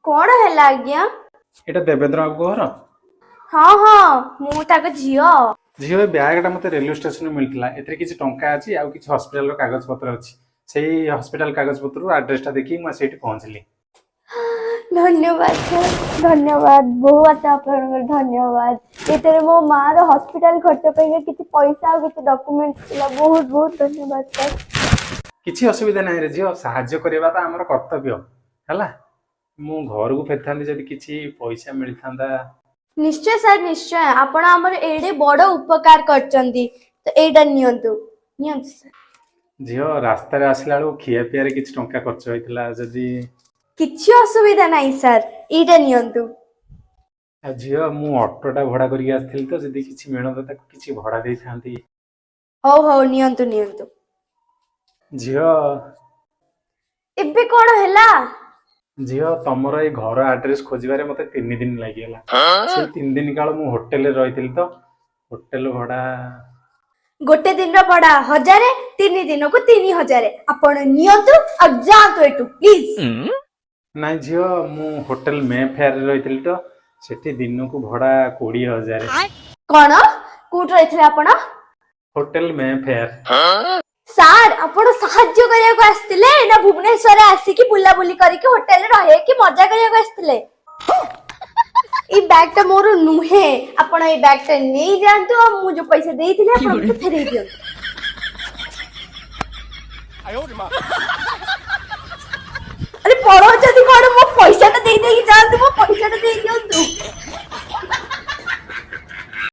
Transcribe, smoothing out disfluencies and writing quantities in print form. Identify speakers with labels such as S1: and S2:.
S1: କଣ ହେଲା ଆଜ୍ଞା?
S2: ଏଇଟା ଦେବେନ୍ଦ୍ର ବାବୁଙ୍କ ଘର?
S1: ହଁ, ମୁଁ ତାଙ୍କ ଝିଅ।
S2: ଝିଅ, ଏ ବ୍ୟାଗଟା ମୋତେ ରେଲୱେ ଷ୍ଟେସନରୁ ମିଳିଥିଲା। ଏଥିରେ କିଛି ଟଙ୍କା ଅଛି ଆଉ କିଛି ହସ୍ପିଟାଲର କାଗଜପତ୍ର ଅଛି। ସେଇ ହସ୍ପିଟାଲ କାଗଜପତ୍ରରୁ ଆଡ୍ରେସଟା ଦେଖିକି ମୁଁ ସେଇଠି ପହଞ୍ଚିଲି।
S1: ଧନ୍ୟବାଦ ସାର୍, ଧନ୍ୟବାଦ ବହୁତ, ଆପଣଙ୍କର ଧନ୍ୟବାଦ। ଏଥିରେ ମୋ ମାର ହସ୍ପିଟାଲ ଖର୍ଚ୍ଚ ପାଇଁ କିଛି ପଇସା ଆଉ କିଛି ଡକୁମେଣ୍ଟ ଥିଲା। ବହୁତ ବହୁତ ଧନ୍ୟବାଦ ସାର୍।
S2: କିଛି ଅସୁବିଧା ନାହିଁ ରେ ଝିଅ, ସାହାଯ୍ୟ କରିବା ତ ଆମର କର୍ତ୍ତବ୍ୟ। ହେଲା, ମୁଁ ଘରକୁ ଫେରିଥାନ୍ତି, ଯଦି କିଛି ପଇସା ମିଳିଥାନ୍ତା।
S1: ନିଶ୍ଚୟ ସାର୍, ନିଶ୍ଚୟ। ଆପଣ ଆମର ଏଡେ ବଡ ଉପକାର କରିଛନ୍ତି ତ ଏଇଟା ନିଅନ୍ତୁ, ନିଅନ୍ତୁ ସାର୍।
S2: ଝିଅ, ରାସ୍ତାରେ ଆସିଲା ବେଳକୁ ଖିଆ ପିଆରେ କିଛି ଟଙ୍କା ଖର୍ଚ୍ଚ ହେଇଥିଲା, ଯଦି
S1: କିଛି ଅସୁବିଧା ନାହିଁ ସାର୍, ଏଇଟା ନିଅନ୍ତୁ।
S2: ଆଉ ଝିଅ, ମୁଁ ଅଟୋଟା ଭଡ଼ା କରିକି ଆସିଥିଲି ତ, ଯଦି କିଛି ମିଳନ୍ତା, ତାକୁ କିଛି ଭଡ଼ା ଦେଇଥାନ୍ତି।
S1: ହଉ ହଉ, ନିଅନ୍ତୁ ନିଅନ୍ତୁ।
S2: ଝିଅ।
S1: ଏବେ କଣ ହେଲା?
S2: ଝିଅ, ତମର ଏଇ ଘର ଆଡ୍ରେସ ଖୋଜିବାରେ ମତେ 3 ଦିନ ଲାଗିଗଲା। ସେଇ 3 ଦିନ କାଳ ମୁଁ ହୋଟେଲରେ ରହିଥିଲି ତ ହୋଟେଲ ଭଡ଼ା।
S1: ଗୋଟେ ଦିନର ଭଡା 1000, 3 ଦିନକୁ 3000। ଆପଣ ନିଅନ୍ତୁ ଆଉ ଯାଆନ୍ତୁ ଏଠୁ ପ୍ଲିଜ।
S2: ନାଇଁ ଝିଅ, ମୁଁ ହୋଟେଲ ମେ ଫେୟାରରେ ରହିଥିଲି ତ ସେଠି ଦିନକୁ ଭଡ଼ା 20,000।
S1: କଣ? କୋଉଠି ରହିଥିଲେ ଆପଣ?
S2: Hotel May fair.
S1: ସାର୍, ଆପଣ ସାହାଯ୍ୟ କରିବାକୁ ଆସିଥିଲେ ନା ଭୁବନେଶ୍ୱରରେ ଆସିକି ବୁଲାବୁଲି କରିକି ହୋଟେଲରେ ରହିକି ମଜା କରିବାକୁ ଆସିଥିଲେ? ଏଇ ବ୍ୟାଗ ଟା ମୋର ନୁହେଁ। ଆପଣ ଏଇ ବ୍ୟାଗ ଟା ନେଇଯାଆନ୍ତୁ ଆଉ ମୁଁ ଯୋଉ ପଇସା ଦେଇଥିଲି, ଆପଣ ମତେ ଫେରେଇ ଦିଅନ୍ତୁ। ଆରେ, ପଳଉଛନ୍ତି କଣ? ମୋ ପଇସା ଟା ଦେଇ ଦେଇକି ଯାଆନ୍ତୁ। ମୋ ପଇସା ଟା ଦେଇ ଦିଅନ୍ତୁ।